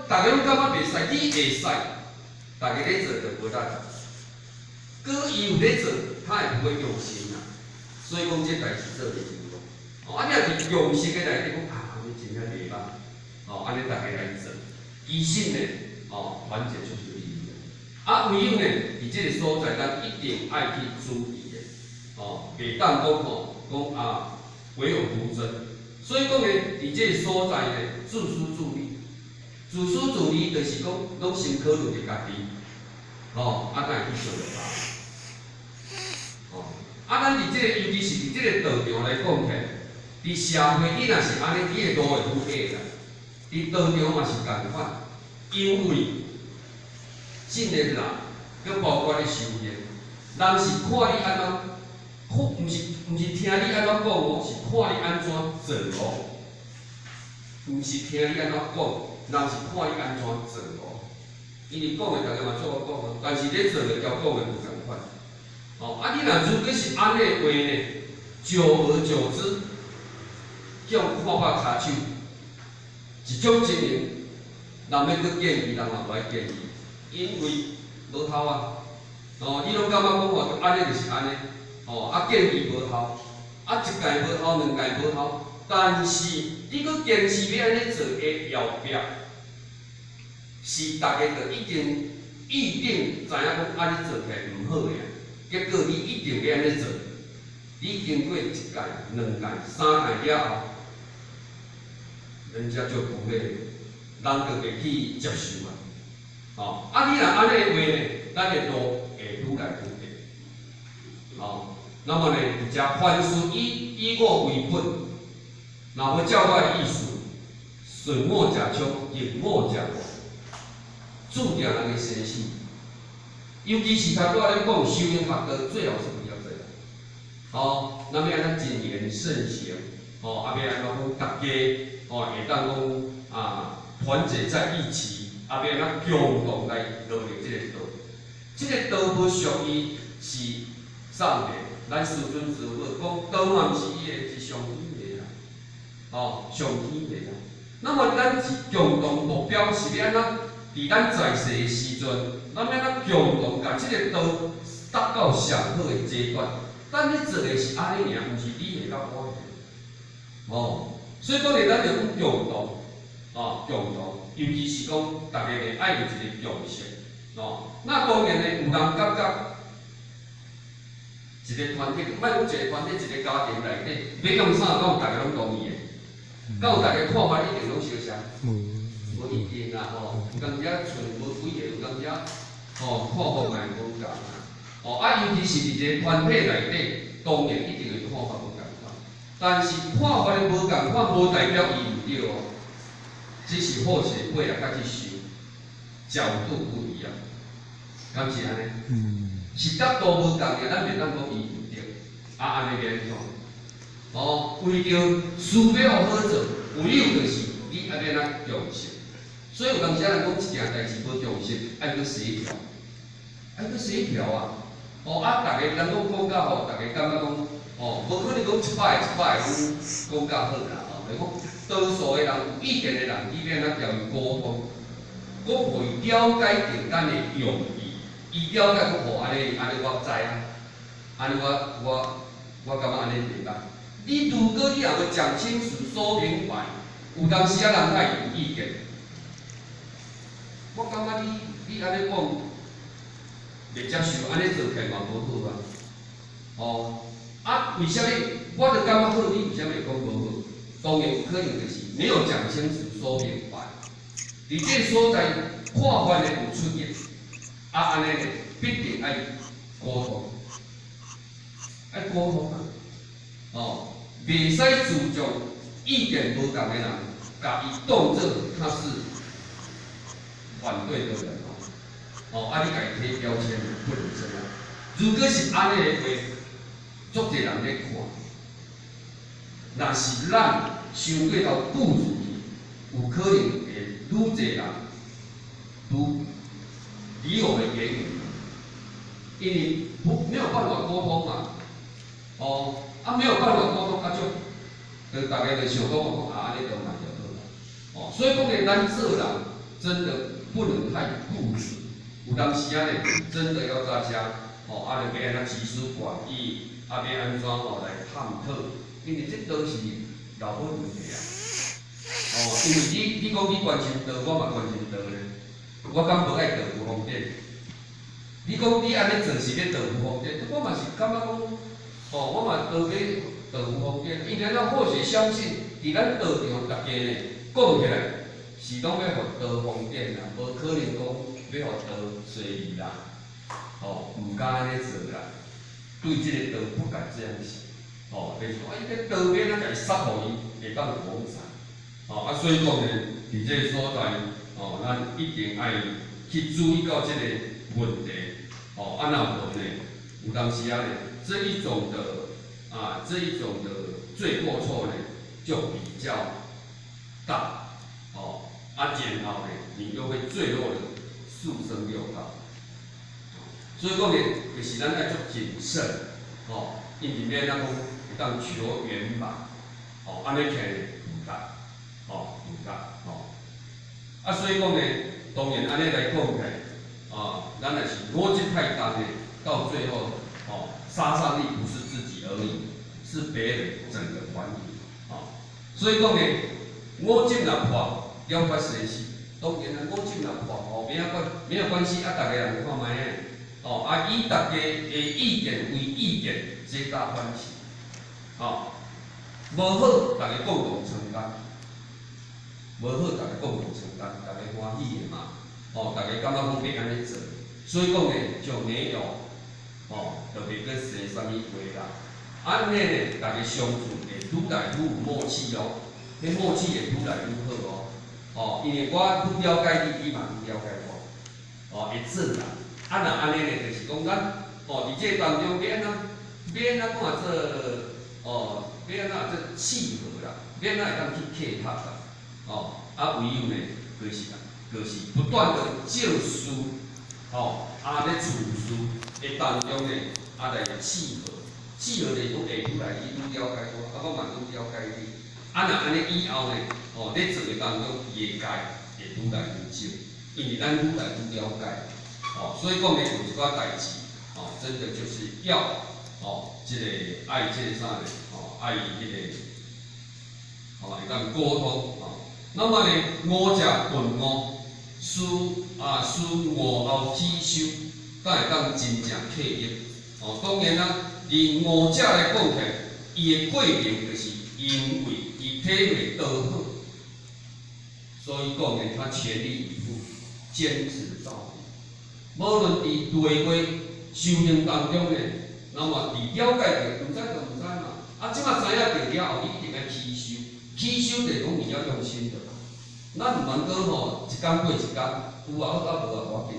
逐家攏感覺袂使，你會使，逐家咧做就無力。閣伊有咧做，他也不會用心啦。所以講這代誌做袂成功。哦，啊，你若佇共識的內底講啊，按呢真正袂歹，哦，按呢逐家來做，其實呢，哦，團結就是力量。啊，唯有呢，佇這個所在，咱一定愛去注意的，哦，袂當講吼，講啊，唯我獨尊。所以講呢，佇這個所在呢，自私自利，自私自利就是講，攏先考慮著家己，哦，啊，才會去想著別人。哦，啊，咱佇這個，尤其是佇這個道場來講起來，佇社會你若是按呢，你的路會愈狹啦。佇道場嘛是仝款，因為這個人，閣包括咧修行，人是看你按怎，看，毋是聽你按怎講哦，是看你按怎做哦。毋是聽你按怎講，人是看你按怎做哦。因為講的逐家嘛做我講啊，但是咧做的佮講的無仝款。哦，啊，你若如果是按呢的話呢，久而久之，叫看拍跤手，一種情形，人欲閣建議，人嘛無愛建議，因為無效啊。哦，你攏感覺講吼，按呢就是按呢，哦，啊建議無效，啊一屆無效，兩屆無效，但是你閣堅持欲按呢做的後壁，是逐家就已經預定知影講按呢做起來毋好的啊，結果你一定欲按呢做，你經過一屆、兩屆、三屆了後，人家就不會，人就會去接受啊。哦，啊你若按呢的話呢，咱的路會愈來愈狹。哦，那麼呢，佇遮凡事以我為本，若無照我的意思，順我者昌，逆我者亡，注定人的生死。尤其是頭拄仔咧講修行學道，最好是不要這樣。哦，那麼按怎謹言慎行，哦，啊欲按怎講，逐家哦會當講啊團結在一起，啊欲按怎共同來努力這個道。這個道無屬於是上帝，咱師尊師母講道嘛毋是伊的，是上天的啦，哦，上天的啦。那麼咱是共同目標是欲按怎？佇咱在世的時陣，咱欲按怎共同共這個道達到上好的階段？咱咧做的是按呢爾，毋是你的佮我的。哦，所以講咧，咱著講共同，哦，共同，尤其是講逐家咧愛有一個共識，哦。那當然咧，有人感覺一個團體，莫講一個團體，一個家庭內底，欲用啥，敢有逐家攏同意的？敢有逐家看法一定攏相像？無一定啦，吼，有當時仔賰無幾個，有當時仔吼看法嘛會無仝啊。哦，啊，尤其是佇一個團體內底，當然一定會看法無仝款。但是看法的無仝款，無代表伊毋對哦。只是好勢背後較去想，角度不一樣，敢是按呢？是角度無仝爾，咱袂當講伊毋對。啊，按呢欲按怎？哦，為著事欲好做，唯有就是你愛欲按怎共識。所以有當時仔人講一件代誌無共識，愛閣協調，愛閣協調啊！哦啊，逐家人講講甲吼，逐家感覺講，哦，無可能講一擺一擺攏講甲好啦，吼，就是講多數的人有意見的人，你欲按怎共伊溝通，閣予伊了解著咱的用意，伊了解講哦，按呢按呢我知影，按呢我感覺按呢袂䆀。你如果你若無講清楚、說明白，有當時仔人較會有意見。我感覺你按呢講，袂接受，按呢做起來嘛無好啊。哦，啊，為啥物？我著感覺好，你為啥物會講無好？當然有可能就是沒有講清楚、說明白。佇這個所在看法呢有出入，啊，按呢必定愛溝通，愛溝通啊。哦，袂使注重意見無仝的人，共伊當做他是反對的人哦。哦，啊，你共伊貼標籤，不能這樣。如果是按呢的話，足濟人咧看，若是咱傷過頭固執去，有可能會愈濟人愈離我們遠遠，因為不沒有辦法溝通嘛。哦，啊沒有辦法溝通，啊就，就逐家就想講講啊，按呢就嘛就好啦。哦，所以講咧，咱做人真的不能太固執。有當時啊呢，真的要大家哦，啊，欲按怎集思廣益，啊，欲按怎哦來探討，因為這都是老本問題啊。哦，因為你講你關心道，我嘛關心道咧，我敢無愛道有風險？你講你按呢做是咧道有風險，我嘛是感覺講，哦，我嘛道咧道有風險，因為咱或許相信，佇咱道場逐家呢講起來，是攏欲予道方便啦，無可能講欲予道衰去啦，哦，毋敢按呢做啦，對這個道不敢這樣想，哦，就是講，哎，這道欲按怎共伊殺予伊會當往生，哦，啊，所以講呢，佇這個所在，哦，咱一定愛去注意到這個問題，哦，啊，若無呢，有當時啊呢，這一種的罪過錯呢，就比較大，哦，啊，然後呢，你又會墜落了畜生六道，所以講呢，就是咱愛足謹慎，哦，因為欲按怎講會當求圓滿，哦，按呢起來毋對，哦，毋對，哦，啊，所以講呢，當然按呢來講起來，啊，咱若是邏輯太重呢，到最後，哦，殺傷力不是自己而已，是別人整個團體，哦，所以講呢，五執若破，了卻生死，當然啦，五執若破哦，沒有關係，啊，逐家人看覓仔，哦，啊，以逐家的意見為意見，皆大歡喜，哦，無好，逐家共同承擔，無好，逐家共同承擔，逐家歡喜的嘛，哦，逐家感覺講欲按呢做，所以講呢，就沒有，哦，就袂閣生啥物話啦。按呢呢，逐家相處會愈來愈有默契哦，彼默契會愈來愈好哦。哦，因為我愈了解你，你嘛愈了解我，哦，會做啦。啊，若按呢呢，就是講咱，哦，佇這當中欲按怎，欲按怎講啊做，哦，欲按怎做契合啦，欲按怎會當去契合啦，哦，啊，唯有呢，就是不斷的照事，哦，啊咧處事的當中呢，啊來契合，契合就是講會愈來愈了解我，啊，我嘛愈了解你。啊，若按呢以後呢，哦，咧做的當中，伊的界會愈來愈少，因為咱愈來愈了解，哦，所以講呢，有一寡代誌，哦，真的就是要，哦，這個愛這個啥呢？哦，愛彼個，哦，會當溝通，哦。那麼呢，悟者頓悟，思悟後起修，才會當真正契入。哦，當然啦，佇悟者來講起來，伊的過程就是因為伊體會道好，所以講呢，他全力以赴，堅持到底。無論佇內外修行當中呢，那麼佇了解著，毋知就毋知嘛。啊，這馬知影著了後，你一定愛起修，起修就是講你要用心的。咱毋通閣吼一工過一工，有也好，啊無也無要緊。